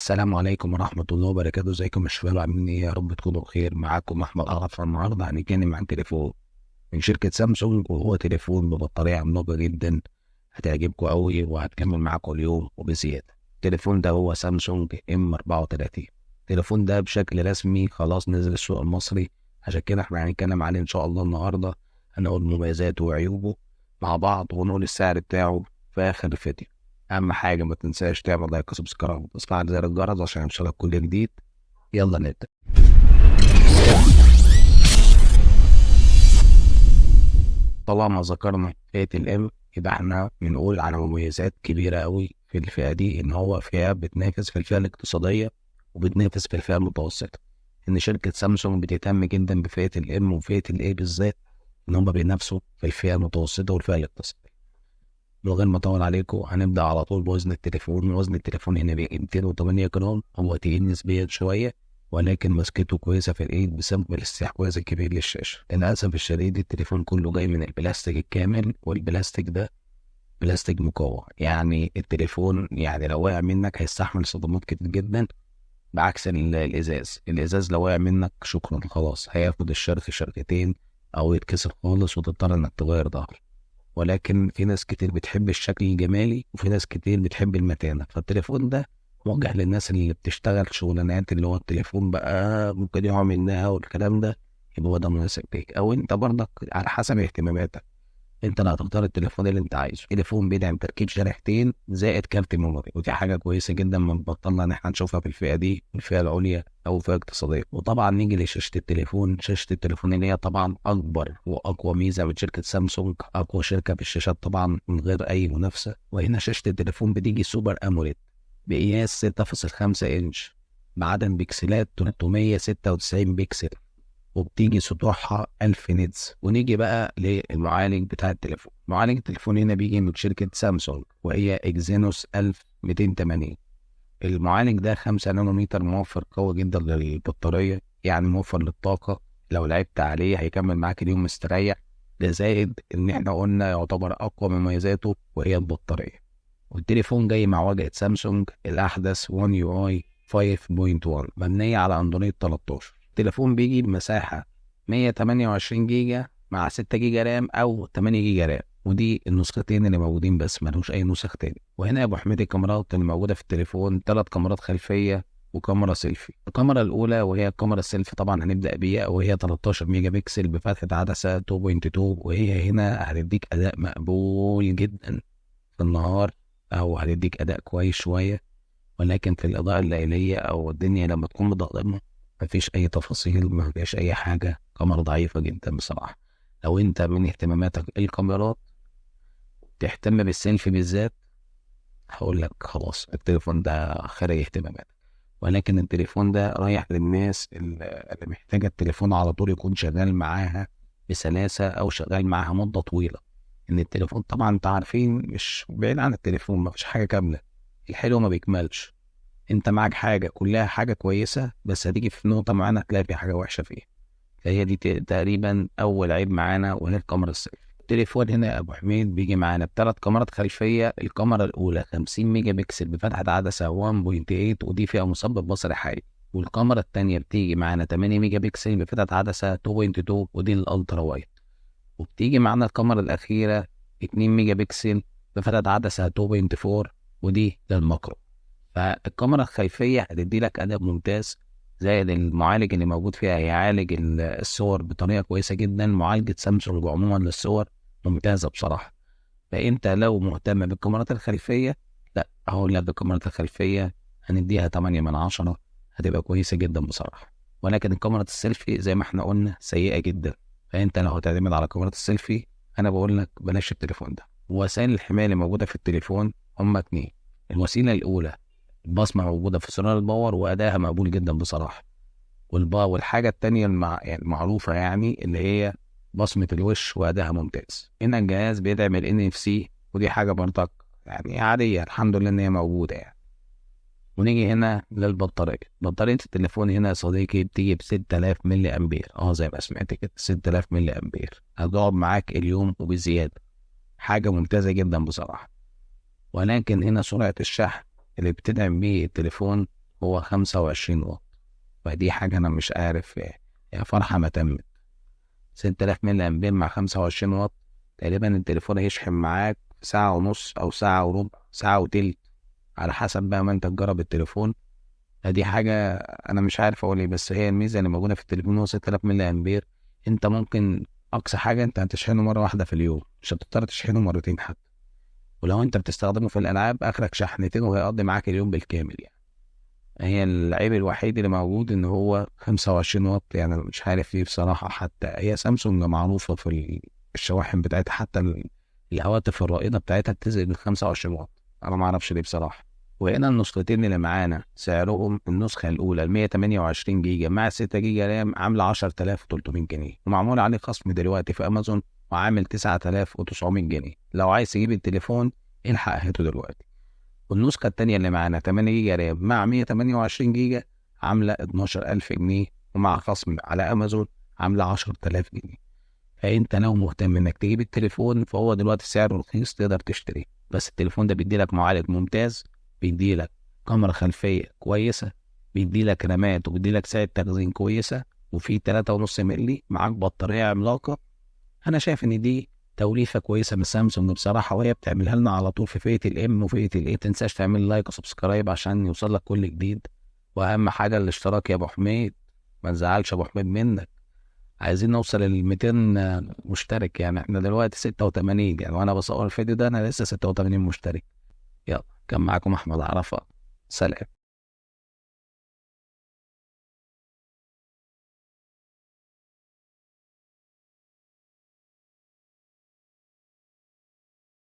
السلام عليكم ورحمة الله وبركاته. ازيكم يا شباب، عاملين ايه؟ يا رب تكونوا بخير. معاكم أحمد عرفة. النهارده هنتكلم عن تليفون من شركة سامسونج، وهو تليفون ببطارية عملاقة جدا هتعجبكم قوي وهتكمل معاكم اليوم وبزيادة. التليفون ده هو سامسونج ام 34. التليفون ده بشكل رسمي خلاص نزل السوق المصري، عشان كده احنا هنتكلم عليه ان شاء الله النهارده. هنقول مميزاته وعيوبه مع بعض ونقول السعر بتاعه في آخر الفيديو. أهم حاجة ما تنساش تعمل like و subscribe وتفعل زر الجرس عشان يوصلك كل جديد. يلا نبدأ. طالما ذكرنا فئة ال M يبقى احنا بنقول على مميزات كبيرة قوي في الفئة دي، إن هو فئة بتنافس في الفئة الاقتصادية وبتنافس في الفئة المتوسطة. إن شركة سامسونج بتهتم جدا بفئة ال M وفئة ال A بالذات، إن هم بينافسوا في الفئة المتوسطة والفئة الاقتصادية. من غير ما اطول عليكم هنبدا على طول بوزن التليفون. وزن التليفون هنا بيجي 208 جرام، هو تقيل نسبيا شوية ولكن مسكته كويسة في الايد بسبب الاستحواذ الكبير للشاشه. للاسف الشديد التليفون كله جاي من البلاستيك الكامل، والبلاستيك ده بلاستيك مقوى، يعني التليفون لو وقع منك هيستحمل صدمات كتير جدا، بعكس الازاز. الازاز لو وقع منك شكرا خلاص هياخد الشرخ شرختين او يتكسر خالص وتضطر انك تغير ظهر. ولكن في ناس كتير بتحب الشكل الجمالي وفي ناس كتير بتحب المتانة، فالتليفون ده موجه للناس اللي بتشتغل شغلانات اللي هو التليفون بقى ممكن يقع منها والكلام ده، يبقى هو ده مناسب ليك. او انت برضك على حسب اهتماماتك انت اللي هتختار التليفون اللي انت عايزه. التليفون بيدعم تركيب شريحتين زائد كارت memory، ودي حاجة كويسة جدا ما بطلنا ان احنا نشوفها في الفئة دي، الفئة العليا او الفئة الاقتصادية. وطبعا نيجي لشاشه التليفون. شاشة التليفون اللي هي طبعا اكبر واقوى ميزة من شركة سامسونج، اقوى شركة في الشاشات طبعا من غير اي منافسه. وهنا شاشة التليفون بتيجي Super AMOLED بقياس 6.5 انش بعدد بكسلات 396 بكسل، وبتيجي سطوعها 1000 nits. ونيجي بقى للمعالج بتاع التليفون. معالج التليفون هنا بيجي من شركة سامسونج وهي اكزينوس 1280. المعالج ده 5 نانومتر، موفر قوي جدا للبطارية، يعني موفر للطاقة، لو لعبت عليه هيكمل معاك اليوم مستريح. ده زائد ان احنا قلنا يعتبر اقوى مميزاته وهي البطارية. والتليفون جاي مع واجهة سامسونج الاحدث 1 UI 5.1 مبنية على اندرويد 13. التليفون بيجي بمساحة 128 جيجا مع 6 جيجا RAM أو 8 جيجا RAM، ودي النسختين اللي موجودين بس، ملوش أي نسخ تاني. وهنا يا أبو حميد الكاميرات اللي موجودة في التليفون 3 كاميرات خلفية وكاميرا سيلفي. الكاميرا الأولى وهي الكاميرا السيلفي طبعا هنبدأ بيها، وهي 13 ميجا بكسل بفتحة عدسة 2.2، وهي هنا هتديك أداء مقبول جدا في النهار أو هتديك أداء كويس شوية، ولكن في الإضاءة الليلية أو الدنيا لما تكون مظلمة مفيش أي تفاصيل، مفيش أي حاجة، كاميرا ضعيفة جدا بصراحة. لو أنت من اهتماماتك الكاميرات تهتم بالسيلفي بالذات هقول لك خلاص التليفون ده خارج اهتماماتك. ولكن التليفون ده رايح للناس اللي محتاجة التليفون على طول يكون شغال معاها بسلاسة أو شغال معاها مدة طويلة. إن التليفون طبعا أنت عارفين مش بعيد عن التليفون، مفيش حاجة كاملة، الحلو ما بيكملش. انت معاك حاجة كلها حاجة كويسة، بس هتيجي في نقطة معينة تلاقي في حاجة وحشة فيها. فهي دي تقريبا أول عيب معانا، وهي الكاميرا السيلفي. التليفون هنا يا أبو حميد بيجي معانا ب3 كاميرات خلفية. الكاميرا الأولى 50 ميجا بكسل بفتحة عدسة 1.8، ودي فيها مثبت بصري حي. والكاميرا التانية بتيجي معانا 8 ميجا بكسل بفتحة عدسة 2.2، ودي ال ultra wide. وبتيجي معانا الكاميرا الأخيرة 2 ميجا بكسل بفتحة عدسة 2.4، ودي لل macro. فالكاميرا الخلفية هتدي لك أداء ممتاز، زائد المعالج اللي موجود فيها هيعالج الصور بطريقة كويسة جدا. معالجة سامسونج عموما للصور ممتازة بصراحة. فأنت لو مهتم بالكاميرات الخلفية، لا هقول لك بالكاميرات الخلفية هنديها 8 من 10، هتبقى كويسة جدا بصراحة. ولكن الكاميرا السيلفي زي ما احنا قلنا سيئة جدا، فأنت لو هتعتمد على كاميرات السيلفي أنا بقول لك بلاش التليفون ده. وسائل الحماية اللي موجودة في التليفون هما 2. الوسيلة الأولى البصمة موجودة في زرار ال power وأداها مقبول جدا بصراحة. والحاجة التانية المعروفة اللي هي بصمة الوش وأداها ممتاز. هنا الجهاز بيدعم ال NFC، ودي حاجة برضك عادية الحمد لله إن هي موجودة يعني. ونيجي هنا للبطارية. بطارية التليفون هنا يا صديقي بتيجي ب 6000 ملي أمبير، زي ما سمعت كده 6000 ملي أمبير، هتقعد معاك اليوم وبزيادة، حاجة ممتازة جدا بصراحة. ولكن هنا سرعة الشحن اللي بتدعم بيه التليفون هو 25 واط. فدي حاجة أنا مش عارف يا فرحة ما تمت. 6000 ملي أمبير مع 25 واط، تقريبا التليفون هيشحن معاك ساعة ونص أو ساعة وربع، ساعة وتلت، على حسب بقى ما أنت تجرب التليفون. دي حاجة أنا مش عارف أقول إيه، بس هي الميزة اللي موجودة في التليفون هو 6000 ملي أمبير. أنت ممكن أقصى حاجة أنت هتشحنه مرة واحدة في اليوم، مش هتضطر تشحنه مرتين حتى. ولو أنت بتستخدمه في الألعاب آخرك شحنتين وهيقضي معاك اليوم بالكامل يعني. هي العيب الوحيد اللي موجود إن هو 25 واط، يعني مش عارف ليه بصراحة. حتى هي سامسونج معروفة في الشواحن بتاعتها، حتى الهواتف الرائدة بتاعتها بتزيد من 25 واط، أنا ما أعرفش ليه بصراحة. وهنا النسختين اللي معانا سعرهم، النسخة الأولى 128 جيجا مع 6 جيجا RAM عاملة 10300 جنيه، ومعمول عليه خصم دلوقتي في أمازون وعامل 9900 جنيه. لو عايز تجيب التليفون الحق هاته دلوقتي. والنسخة التانية اللي معانا 8 جيجا RAM مع 128 جيجا عاملة 12000 جنيه، ومع خصم على أمازون عاملة 10000 جنيه. فأنت لو مهتم إنك تجيب التليفون فهو دلوقتي سعره رخيص تقدر تشتريه. بس التليفون ده بيديلك معالج ممتاز، بيديلك كاميرا خلفية كويسة، بيديلك رامات، وبيديلك سعة تخزين كويسة، وفي 3.5 مللي، معاك بطارية عملاقة. أنا شايف إن دي توليفة كويسة من سامسونج بصراحة، وهي بتعملها لنا على طول في فئة ال M وفئة ال A. متنساش تعمل like و subscribe عشان يوصلك كل جديد، وأهم حاجة الاشتراك يا أبو حميد، ما تزعلش يا أبو حميد منك. عايزين نوصل لل 200 مشترك، يعني احنا دلوقتي 86، يعني وأنا بصور الفيديو ده أنا لسه 86 مشترك. يلا، كان معاكم أحمد عرفة، سلام.